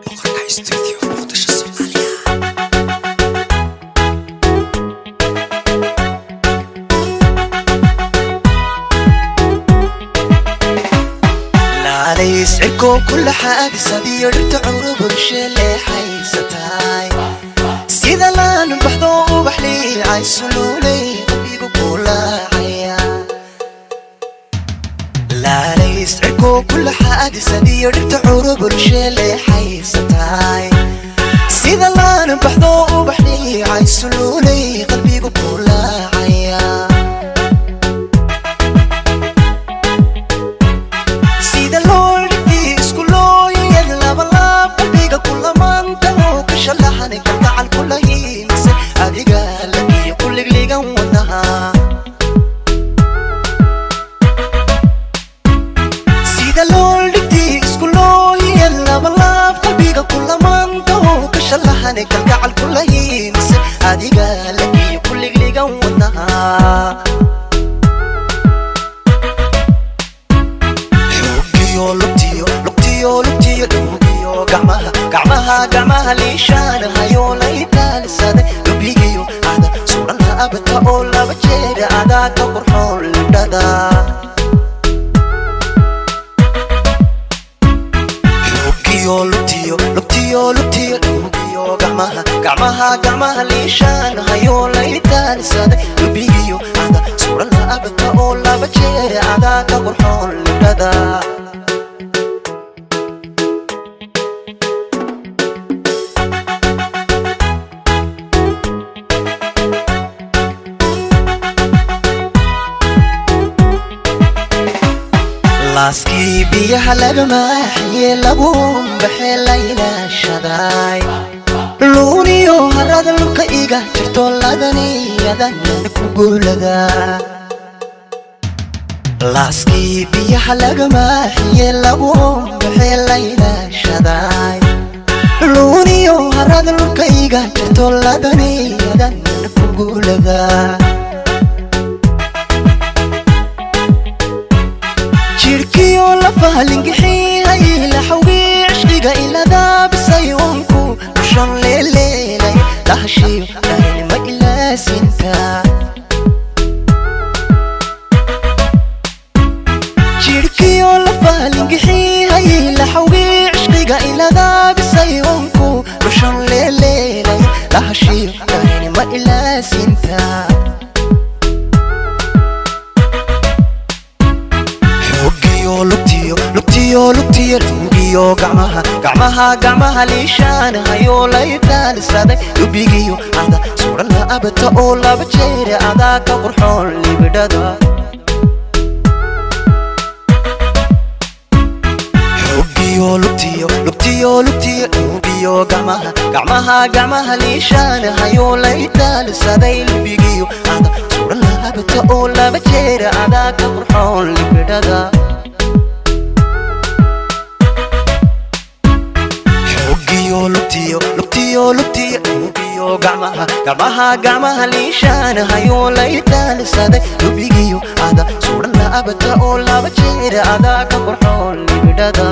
Boqorka Studio, Muqdisho, Soomaaliya. Laalays cirkoo kula xaadisadiyo dhirta curubulshe leexaysataay, sida laan baxdo ubax liicay suluulay, qalbigu kulaacaya. Laalays cirkoo kula xaadisadiyo dhirta curubulshe leexaysataay, sida laan baxdo ubax liicay suluulay, qalbigu kulaacaya. Sida loo dhigti isku looyayad labalaab, qalbiga kulamaanta oo ka shalaxan, kalgacal kula hiimise adiga lakiyo kuligligan wadnaha. Sida loo dhigti isku looyayad labalaab, qalbiga kulamaanta oo ka shalaxan, kalgacal kula hiimise adiga lakiyo kuligligan wadnaha. Xogiyo lugtiyo, lugtiyo, lugtiyo, dhuugiyo gacmaha, gacmaha, gacmaha liishaanahayo laytaalisade, lubigiyo ada suran laabata oo laba jeera adaa ka qurxoon libdhada. Xogiyo lugtiyo, lugtiyo, lugtiyo, dhuugiyo gacmaha, gacmaha, gacmaha liishaanahayo laytaalisade, lubigiyo ada suran laabata oo laba jeera adaa ka qurxoon libdhada. Laaskii biyaha laga maaxiye, lagu baxee la ilaashaday, luuniyo harada lubka iga jirto, ladaniyadan ku guulada. Laaskii biyaha laga maaxiye, lagu baxee la ilaashaday, luuniyo harada lubka iga jirto, ladaniyadan ku guulada. Jirkiyo lafahalingixiyay laxawgii cishqiga iladaabisay, onku dushan leeleelay, lahashiyo dharinima ilaasinta. Jirkiyo lafahalingixiyay laxawgii cishqiga iladaabisay, onku dushan leeleelay, lahashiyo dharinima ilaasinta. Xogiyo lugtiyo, lugtiyo, lugtiyo, lugiyo gacmaha, gacmaha, gacmaha liishaanahayo laytaalisaday, lubigiyo ada suran laabata oo laba jeera adaa ka qurxoon libidhada. Xogiyo lugtiyo, lugtiyo, lugtiyo, lugiyo gacmaha, gacmaha, gacmaha liishaanahayo laytaalisaday, lubigiyo ada suran laabata oo laba jeera adaa ka qurxoon libidhada. Xogiyo lugtiyo, lugtiyo, lugtiyo, lugiyo gacmaha, gacmaha, gacmaha liishaanahayo laytaalisaday, lubigiyo ada suran laabata oo laba jeera adaa ka qurxoon libidhada.